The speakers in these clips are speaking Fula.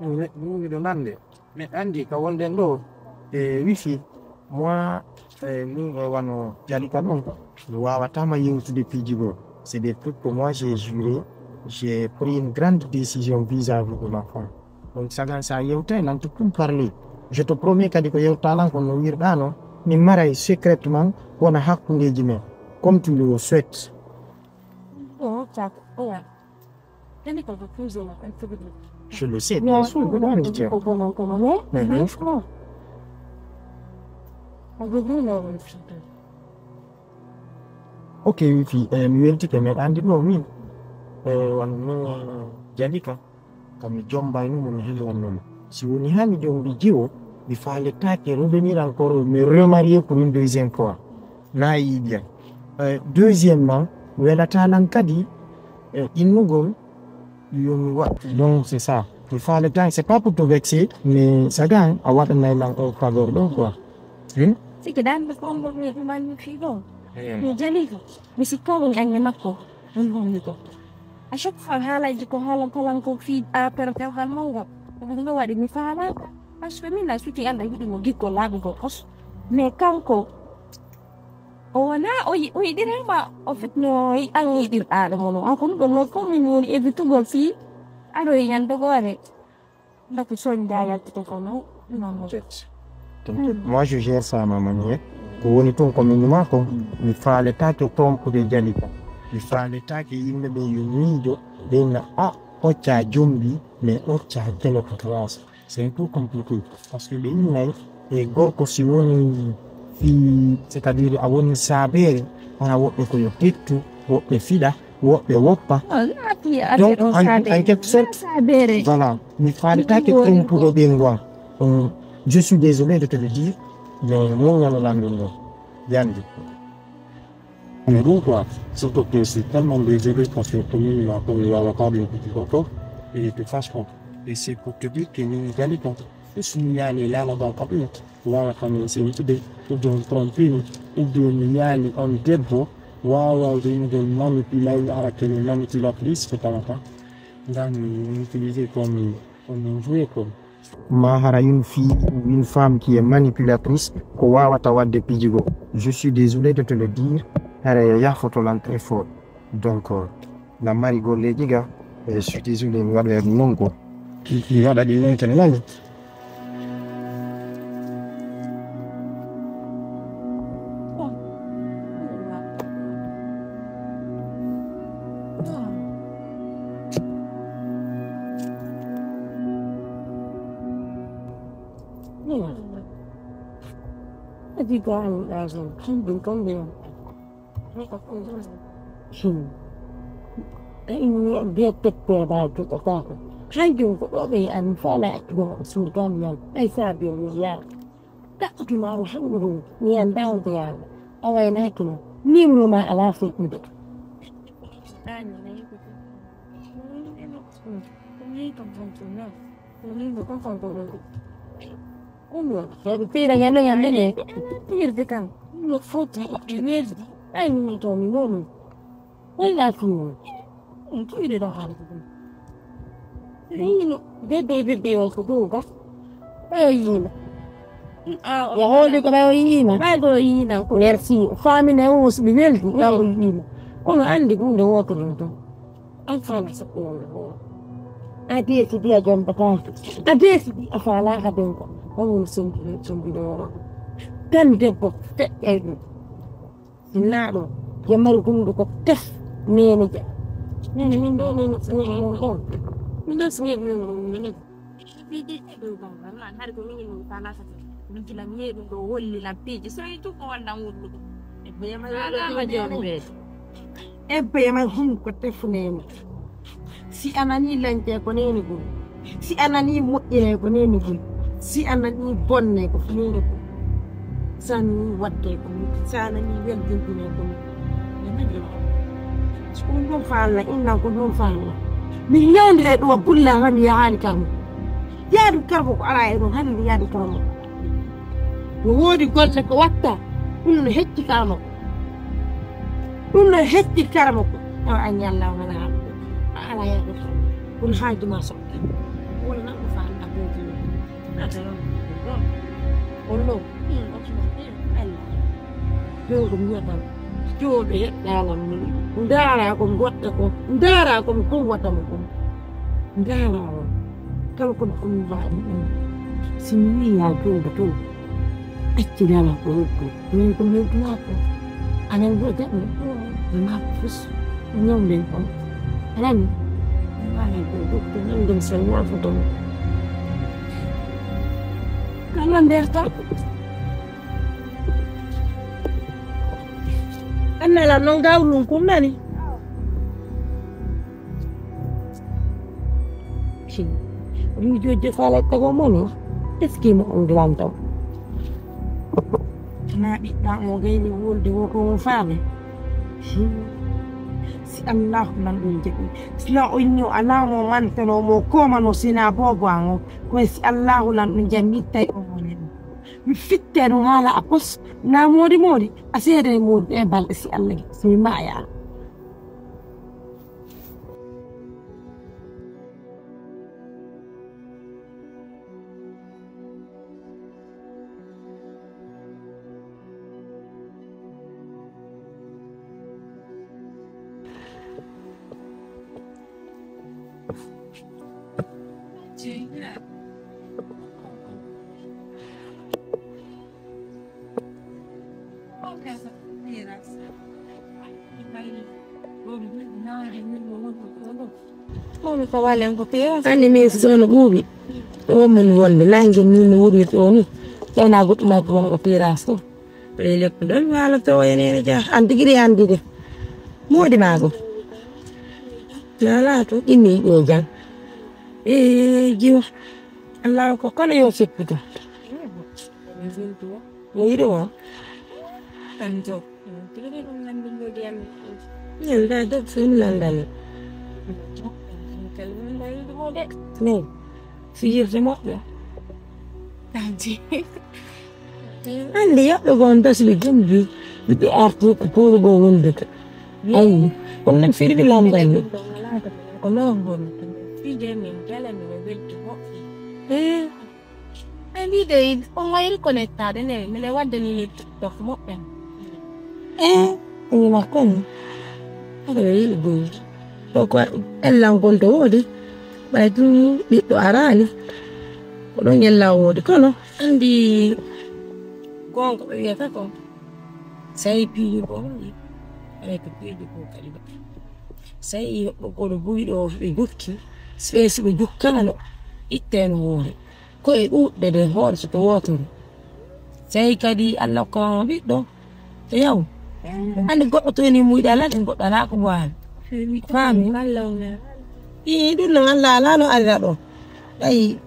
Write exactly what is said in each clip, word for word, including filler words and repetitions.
Miɗo nande. Miɗo anndi ka wonɗen ɗo e wifi. Moi, eh, min o wano Jalika ɗon, mi waawatama yewtude piiji goo. C'est des trucs que moi j'ai juré, j'ai pris une grande décision vis-à-vis de ma femme. Donc sagan sa yewtay lan tu peux parler. Je te promets kadi ko yewta lan ko no wirɗa no, min maray secrètement wona hakkundeji men, comme tu le souhaites. Oh, d'accord. Je le sais, bien sûr, mbiɗo anndi. Mhm. Ok, wifi, eh, mi weltike, miɗo anndi ɗo min, eh, wano min Jalika, kam mi jombayno mo, mi heli wonno mo. Si woni haa mi jombi jiwo, mi faaletaake revenir encore, mi remarier pour une deuxième fois. Na yiɗi. Eh, deuxièmement, welata lan kadi, eh, innugol yo mi waɗ. Donc, c'est ça. Mi faaletaake, c'est pas pour te vexer, mais sagan a waɗanay lan o faveur ɗo, quoi. Hmm? Sike dan ko on mi ɗuman mi fiɗo. Hmm. Mi jali ko. Mi sikko mi ange makko. On on mi ko. A chaque fois haalaaji ko haala kalan ko fii affaire dewgal mawgal. Ko ɗum ɗo waɗi mi faalaaka. Parce que min a suti Allah yiɗi mo gikko laaɓugo kos. Mais kanko, o wona, o yi-, o yiɗirama, o fitno, an yiɗirɗaɗo mo no. An ko ɗum ɗo non, ko min woni evitugol fii. Aɗo e ñande goore. Batu soñda yaltude ko non, non, non. T'inquiète. Moi, je gère ça, ma manière. Ko woni toon ko min numa ko, mi faaletaake trompude Jalika. Mi faaletaake yimɓe ɓe yo miijo, ɓe na a, hocca jombi, mais hocca kene ko classe. C'est un peu compliqué. Parce que ɓe innay e gorko si woni fi, c'est-à-dire a woni sabeere, hana woɓɓe ko yo hettu, woɓɓe fiɗa, woɓɓe woppa. Donc, en, en quelque sorte, voilà, mi faaletaake trompude ɓe ngoo. Euh, je suis désolé de te le dire, mais muññal lan ɗum ɗo. Yandi. Mais bon, quoi, surtout que je suis tellement désolé parce que pour nous, il a encore, il a encore des petits enfants, et de façon, et c'est pour te dire que nous, nous allons pas. Et si nous, il y a les là, là-bas, pas bien. Voilà, comme c'est une idée, ou bien trompé, ou bien il y a les hommes debout, waawaa renugol manipulay, ara kene manipulatrice, c'est pas longtemps. Ndaa, mi utiliser comme, comme un jouet, quoi. Ma hara une fille ou une femme qui est manipulatrice, ko waawata waɗde piiji goo. Je suis désolé de te le dire, hara yo yaafoto lan très fort. Donc, euh, na mari golleeji ga, eh, je suis désolé, mi waɗa non ko. Mi, mi waɗa ɗi non tan nani. Hmm. Ay, mi wiya bee teppeeɗaa jogotaako. Hanjum ko ɗo ɓe yi'an mi faala accugo o suudan yam. Ay, saabi o mi yaara. Ɗaɓɓutu ma o hanjum mi anndaa on ko yaara. A waynaaki ma. Nimru ma alaa feƴƴude. Ɗum ɗo, heɓe piira ñande ñande ne. Piirde kam, ɗum ɗo foti e weldi. Ay, min to mi noon. Walla ɗum. Ɗum piire ɗo haalde ɗum. Yino, bébé, bébé on ko ɗum ba. Ɓe o yiima. Yo hooli ko ɓe o yiima. Ɓay ɗo yiina. Merci. Famine o, so ɓe weldi, ɓe o yiima. Kono anndi huunde wootere ɗum ɗo. An faala saɗɗo wonde hoore. A deesidi a jombataake. A deesidi a faalaaka denko. On woni sombi-, sombiɗo hoore. Tan debbo feƴƴay ɗum. Naa ɗo. Yo mari hunduko tef nene ja. Nene min ɗo nene sinir mon ɗon. Min ɗo sinir mon ɗon. Piiji ɗi ɗum ɗon, wallahi, hari ko min min faalaaka ɗum. Min gila mi yehi ɗum ɗo holli lan piiji. So yi tun ko wallan wullugo. Ebbe yamay wullugo. Ebbe yamay hum ko tefunema. Si a nani lance ko neni gum. Si a nani moƴƴine ko neni gum. Si a nani bonne ko neni gum. Sa nani wadde ko neni. Sa nani weldintine ko neni. Ko ɗum ɗon faalna, innan ko ɗum faalna. Mi yewndire ɗum bulla tan mi yahaani karmo. Yaadu karmo ko alaa e ɗum, hannde mi yaadi karmo. No woodi golle ko watta, ɗum no hecci karmo ko. Ɗum no hecci karmo ko. Tawa a ñalla wala hannde. A alaa yaadu karmo. Ɗum haaju ma soɓɓe. Kono nan ko faalɗa ko jooɗi. Nata non ko ɗon. Kono ɗum wiyata jooɗo yeɗɗaanam min. Ndaara ko mi watta ko. Ndaara ko mi kon watta mo kon. Ndaara on. Kala ko mi kon mbaɗi ɗum. Si mi wiya jooɗo toon. Accidama ko yeddu. Min ko yeddu makko. Anan go jaɓi. Makko fus. Ñawden kon. Anan. Anan ko doktor nan ɗum sen wafo toon. Kala nder tan. Annala non gawlum kum nani. Miijoji fala tago mono. Est-ce que mo on glantam? Na ɓiɗɗa mo gayni wolde wo ko mo faami. Si Allahu nan ɗum jaɓi. Sina o inni o alaa mo mantano mo komano sina bobo ango. Ko si Allahu nan ɗum jaɓi mi tawi o mo nen. Mi fitte ɗum haala a pos. Na moodi moodi. A seede moodi e balɗe si Allah. Si mi maaya. Anni min sono ɓuuɓi. O min wonde nange min no woni ɗo ni. Ɓayna goɗɗo makko won ko piras ko. Ɓe lekko ɗon wala to enene ja. An tigi de andi de. Modi mago. Wala to inni ɗo jam. E jiwa. Allah ko kono yo sepputo. Mi yiɗi mo. Min da dog so mi landani. Min fiyirde moƴƴo. Andi yoɓɓe goo ndasli jombi ɓiɓɓe arti ko polo goo wondude. Ayi, kono nan firi ɓe landani. Ko non goni. Fide min jala mi welti moƴƴi. Eh. Ay mbiɗo on wayi reconnaître ne mine wadde ni TikTok moƴƴan. Eh, ni makko ni. Aɗa yiɗi goyi. Ko ko ellangol to woodi. Ɓay tun ɓiɗɗo araani. Ko ɗon ella woodi kono. Andi gonga ɓe wiyata ko. Sayi piiji ko waɗi. Aɗa ko piiji ko kadi. Sayi yoɓɓo goɗo buy ɗo ɓe jukki. Spesi ɓe jukkano. Itteno hoore. Ko e ɗuuɗde de hoore so to wootoro. Tawi kadi Allah ko ɓiɗɗo to yaw. Hannde goɗɗo to eni muyɗe Allah ɗen goɗɗo alaa ko waawi. Faami? Ii ɗum noon Allah alaa no arira ɗo. Ɓay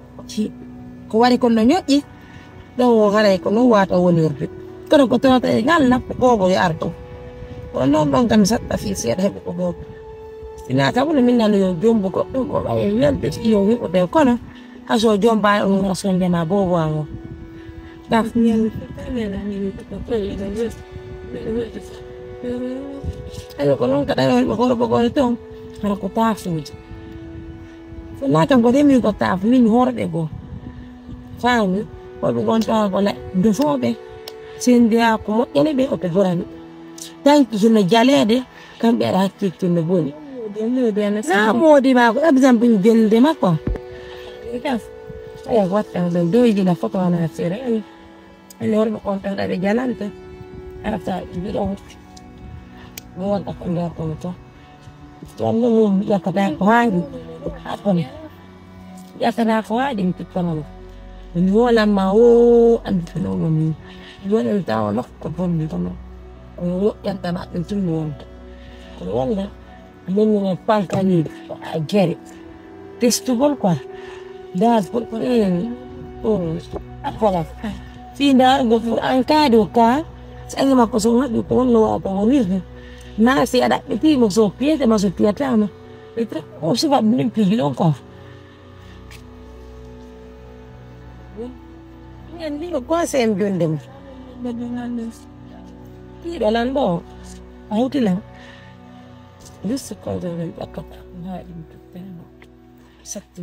ko wari kon no ñoƴƴi ɗo o haray ko noon waata wonirde. Kono ko tawata e ngal nappo boobo yo arto. Kono noon ɗon kam saɗɗa fii seeɗa heɓo ko boobo. Ina tabuno min nano yo jombo goɗɗum o ɓay e welde yo wiɓo ɓe kono. Haso jomba on haso ndema bobo ango. Daf. Ayo ko non kada on ko horo bogo ton. Hara ko tafuji. Fo na tan ko demi ko taf min horo be go. Fami. Ko be gon to ko la do fo be. Sende ko mo ene be o be gorani. Tanki sino jalede. Kamɓe aɗa hakkiltinde boni. Na moodi maako exemple jelde makko. Aya watta ɗo doyji na foto ana sere. Ani worɓe kontan aɓe jalante. Arata biɗo. Mo wonta ko nder kono to. Wonno mo yakata ko haani. Hakon. Yakata ko haani mi tuttama mo. Mi wolan ma o andutuno mo mi. Mi wolan tawa nokko bonde kono. Ko woɗɗanta maɓɓe tun mi wonta. Ko wonde. Min mi pankani a gere. Testugol quoi. Dal pour ko en. Voilà. Fii ndaargol fof an kaade o kaa. So ange makko so waɗi ko wonno wawa ko wonirde. Ma si aɗa ɓetii mo so piyete ma so piyatama. E tra o sufa min pigi ɗon quoi. En ndi ko conseil mi jonde mo. Piiɗo nan ɗo. A hawti lan. Juste ko ɗo ɗakkata. Haɗi mi tuttano. Satti.